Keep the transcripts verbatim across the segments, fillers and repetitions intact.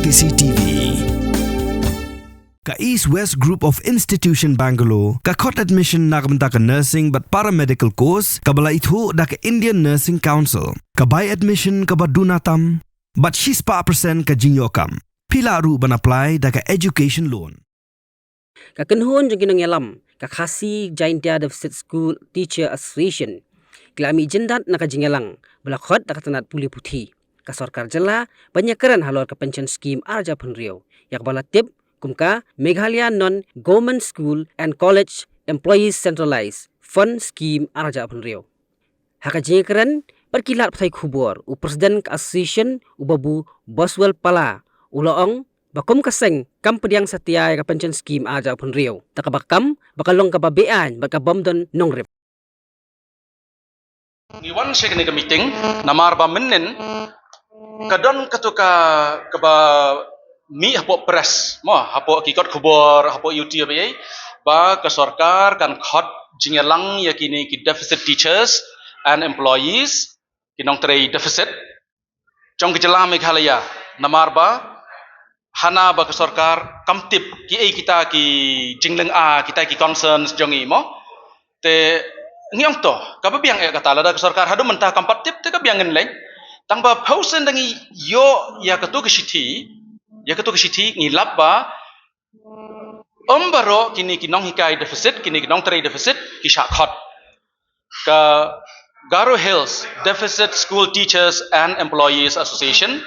C T V. Ka East West Group of Institution Bangalore ka khot admission na ka bynta ka nursing bad paramedical course kaba la ithuh da ka Indian Nursing Council. Ka bai admission kaba duna tam bad shispah percent ka jingïoh kam. Phi lah ruh ban apply da ka education loan. Ka kynhun jong ki nongïalam ka Khasi Jaintia Deficit School Teacher Association ki la mih jyndat na ka jingïalang ba la khot da ka tnat pule puthi ka sorkar jylla ban ïakren halor ka pension scheme ar hajar arphew hynriew, ïa kaba la tip kum ka Meghalaya Non-Government School and College Employees Centralized Fund Scheme ar hajar arphew hynriew. Ha ka jingïakren bad ki lad pathai khubor, u president ka association, u Babu Boswell Pala, u la ong ba kum ka seng kam pdiang satia ïa ka pension scheme ar hajar arphew hynriew, da kaba kam ba ka long kaba beaiñ bad ka bym don nongrim. Ngi wan sha kane ka meeting namar ba mynnin ka don katu ka, kaba mih hapoh press, mo, hapoh ki kot khubor, hapoh YouTube, eh, ba ka sorkar kan khot jingïalang ïa kine ki deficit teachers and employees, ki nongtrei deficit jong ka jylla Meghalaya, namar ba hana ba ka sorkar kam tip kiei kita ki jinglynga, kita ki concerns jong i, mo. Te ngi ong to, kaba biang eh kata, lada ka sorkar haduh mynta kam pat tip te ka biang ngin leh. Tang ba phew sien da ngi ïoh ïa katu ka shithi, ïa katu ka shithi ngi lap ba ym baroh kine ki nonghikai deficit, kine ki nongtrei deficit ki shah khot. Ka Garo Hills Deficit School Teachers and Employees Association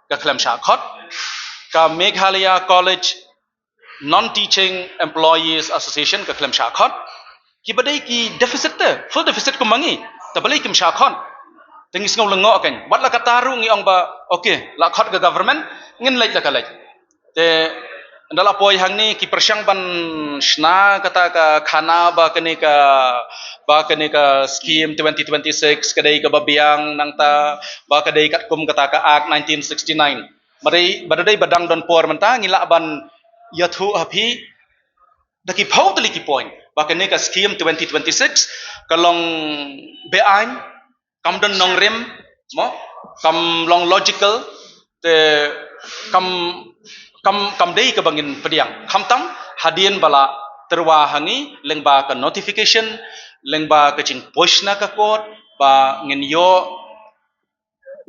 ka khlem shah khot. Ka Meghalaya College Non-Teaching Employees Association ka khlem shah khot. Kiba dei ki deficit te, full deficit kum ma ngi, te balei kim shah khot? Te ngi sngew lyngngoh kein. Wat la kata ruh ngi ong ba, okay, la khot ka government, ngin leit la ka leit. Te ynda la poi hangne ki pyrshang ban shna kata ka khana ba kane ka, ba kane ka scheme twenty twenty-six ka dei kaba biang, nangta ba ka dei katkum kata ka Act nineteen sixty-nine. Ba dei, ba dei ba dang don por mynta ngi lah ban ïathuh ha phi da ki phew tylli ki point ba kane ka scheme twenty twenty-six ka long beaiñ, kam don nongrim, mo, kam long logical, te kam, kam, kam dei kaba ngin pdiang. Khamtam hadien ba la tyrwa ha ngi lyngba ka notification, lyngba ka jingpush na ka court, ba ngin ïoh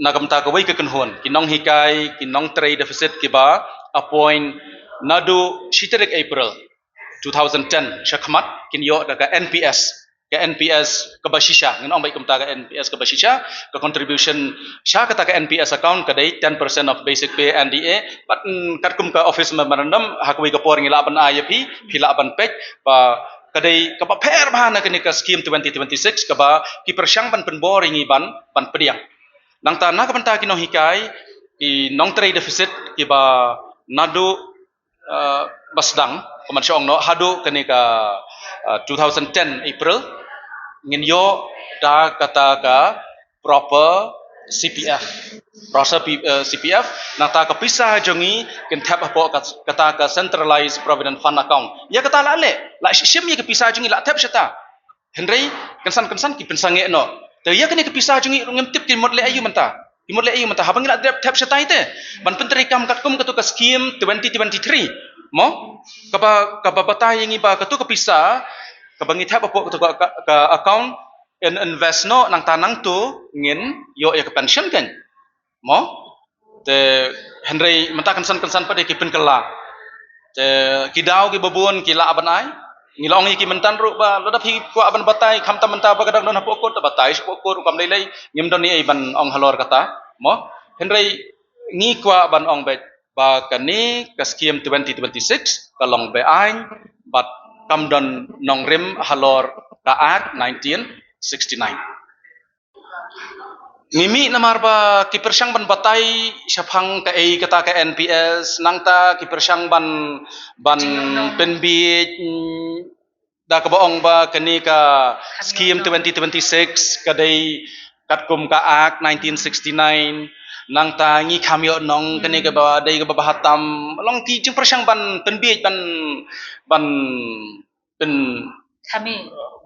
na ka bynta kawei ka kynhun ki nonghikai, ki nongtrei deficit kiba appoint naduh shi tarik April two thousand ten shakhmat, kin ïoh da ka N P S, ka N P S kaba shisha, ngin ong beit kumta, ka N P S kaba shisha, ka contribution sha kata ka N P S account ka dei ten percent of basic pay, N D A. Bad, mm, katkum ka office memorandum, ha kawei ka por ngi lah ban ai ïa phi, phi lah ban peit ba ka dei kaba pher bha na kane ka scheme twenty twenty-six kaba ki pyrshang ban pynbor ïa ngi ban, ban pdiang. Nangta na ka bynta ki nonghikai, ki nongtrei deficit kiba naduh, eh, ba sdang, kumban sha ong noh, haduh kane ka, eh, two thousand ten April, ngin ïoh da kata ka proper C P F. Proper P-, eh, C P F, nangta ka pisa jong ngi kin thep hapoh ka, kata ka Centralized Provident Fund account. Ïa kata la leh, la shim ïa ka pisa jong ngi la thep shata. Hynrei kynsan kynsan ki pynsangeh noh. Te ïa kane ka pisa jong ngi ruh ngim tip ki mut leh aïu mynta. Ki mut leh aïu mynta. Haba ngi la dep thep shatai te ban pyntreikam katkum katu ka scheme twenty twenty-three, mo? Kaba, kaba batai ïa ngi ba katu ka pisa kaba ngi thep hapoh katu ka, ka, ka account, in-, invest noh, nangta nangtu ngin ïoh ïa ka pension kein. Mo? Te hynrei mynta kynsan kynsan pat de ki pynkylla. Te ki daw kiba bun ki lah ban ai. Ngi la ong ïa ki mynta ruh ba lada phi kwah ban batai, khamtam mynta ba ka dang don hapoh court, te batai shapoh court ruh kam lei lei, ngim don ei ei ban ong halor kata. Mo? Hynrei ngi kwah ban ong beit ba kane ka scheme twenty twenty-six ka long beaiñ bad kam don nongrim halor ka Act nineteen sixty-nine. Ngi mih namar ba ki pyrshang ban batai shaphang kaei kata ka N P S, nangta ki pyrshang ban, ban pynbiej, mm, da kaba ong ba kane ka scheme twenty twenty-six ka dei katkum ka Act nineteen sixty-nine, nangta ngi kham ïoh nong, kane kaba dei kaba bha tam, long ki jingpyrshang ban pynbiej, ban, ban pyn,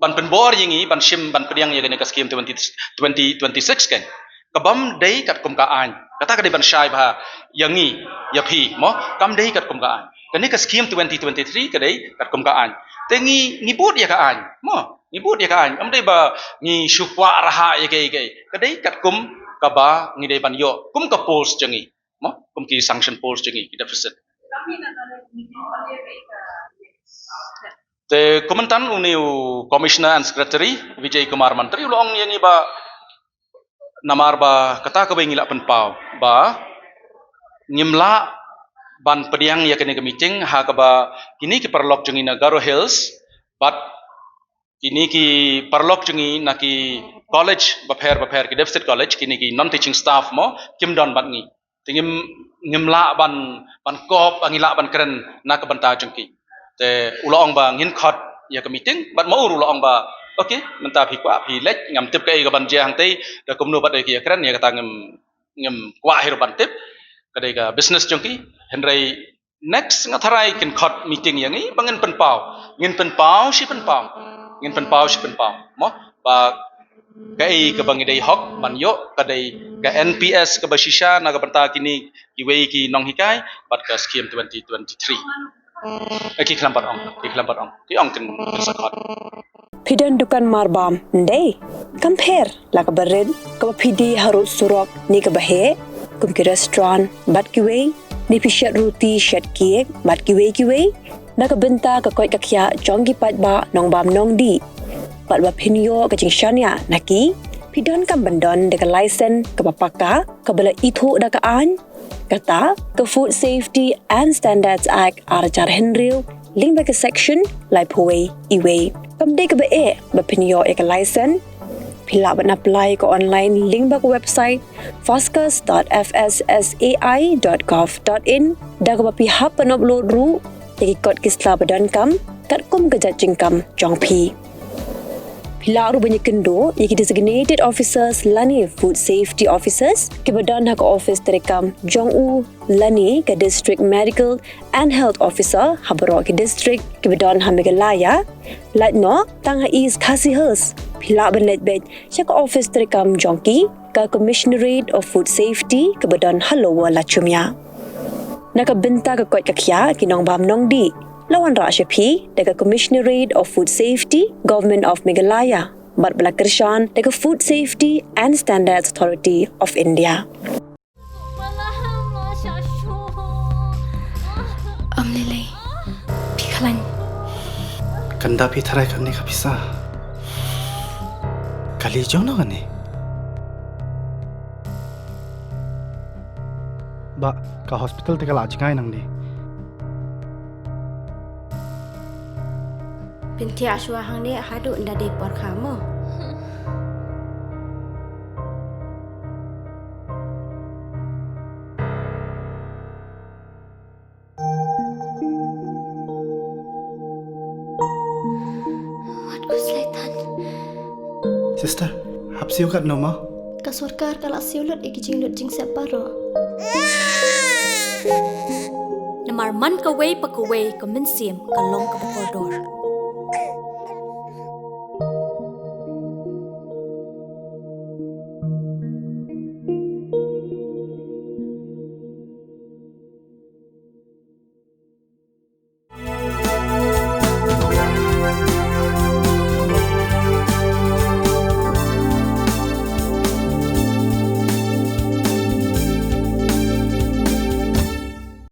ban pynbor ïa ngi ban shim, ban pdiang ïa kane ka scheme twenty, twenty twenty-six kein. Ka bym dei katkum ka aiñ. Kata ka dei ban shai bha ïa ngi, ïa phi, mo, kam dei katkum ka aiñ. Kane ka scheme twenty twenty-three ka dei katkum ka aiñ. Te ngi, ngi bud ïa ka aiñ, mo, ngi bud ïa ka aiñ. Kam dei ba ngi shu kwah raha ïa kaei kaei. Ka dei katkum kaba ngi dei ban ïoh kum ka pools jong ngi, mo, kum ki sanction pools jong ngi, ki deficit. Te kumne tang une u Commissioner and Secretary Vijay Kumar Mantri u la ong ïa ngi ba namar ba kata kawei ngi la pynpaw ba ngim lah ban pdiang ïa kane ka meeting ha kaba kine ki paralok jong ngi na Garo Hills bad kine ki paralok jong ngi na ki college bapher bapher, ki deficit college, kine ki non teaching staff, mo, kim don bad ngi. Te ngim, ngim lah ban, ban kop, ngi lah ban kren na ka bynta jong ki. Te u la ong ba ngin khot ïa ka meeting, bad ma u ruh u la ong ba, okay, mynta phi kwah phi leit, ngam tip kaei kaban jia hangtei, da kumno bad ïa ki ïa kren, ïa kata ngim, ngim kwah hi ruh ban tip. Ka dei ka business jong ki, hynrei next nga tharai kin khot meeting ïa ngi ba ngin pynpaw. Ngin pynpaw shi pynpaw. Ngin pynpaw shi pynpaw, mo, ba kaei kaba ngi dei hok ban ïoh, ka dei ka N P S kaba shisha na ka bynta kine kiwei ki nonghikai bad ka scheme twenty twenty-three. Eh, ki khlem pat ong, ki khlem pat ong. Ki ong kin, kin sa khot. Phi don dukan marbam, ym dei? Kam pher la kaba rit, kaba phi die harud surok ne kaba heh, kum ki restaurant bad kiwei, ne phi shet ruti, shet cake bad kiwei kiwei, na ka bynta ka koit ka khiah jong ki paidbah nongbam nongdih. Bad ba phin ïoh ka jingshaniah na ki, phi donkam ban don da ka license kaba paka, kaba la ithuh da ka aiñ, kata ka Food Safety and Standards Act ar hajar hynriew, lyngba ka section laiphew wei E wei. Kam dei kaba eh ba phin ïoh ïa ka license. Phi lah ban apply ka online lyngba ka website foscus dot F S S A I dot gov dot in, da kaba phi hap ban upload ruh ïa ki kot ki sla ba donkam katkum ka jait jingkam jong phi. Phi lah ruh ban ïakynduh ïa ki designated officers lane food safety officers kiba don ha ka office treikam jong u lane ka District Medical and Health Officer ha baroh ki district kiba don ha Meghalaya. Lait noh tang ha East Khasi Hills, phi lah ban leit beit sha ka office treikam jong ki, ka Commissionerate of Food Safety kaba don ha Lower Lachumia. Na ka bynta ka koit ka khiah ki nongbam nongdih, la wanrah sha phi da ka Commissionerate of Food Safety, Government of Meghalaya, bad ba la kyrshan da ka Food Safety and Standards Authority of India. Ym lei lei. Phi khlaiñ. Kan da phi tharai kane ka pisa. Kali jong no kane. Ba ka hospital te ka la jngai nangne. Pynthiah shuwa hangne haduh ynda dei por kha mo. Wat khuslai than. Sister, hap siew katno mo? Ka sorkar ka la siew lut ïa ki jinglut jingsep baroh. Namar man kawei pa kawei ka mynsiem ka long kaba kordor.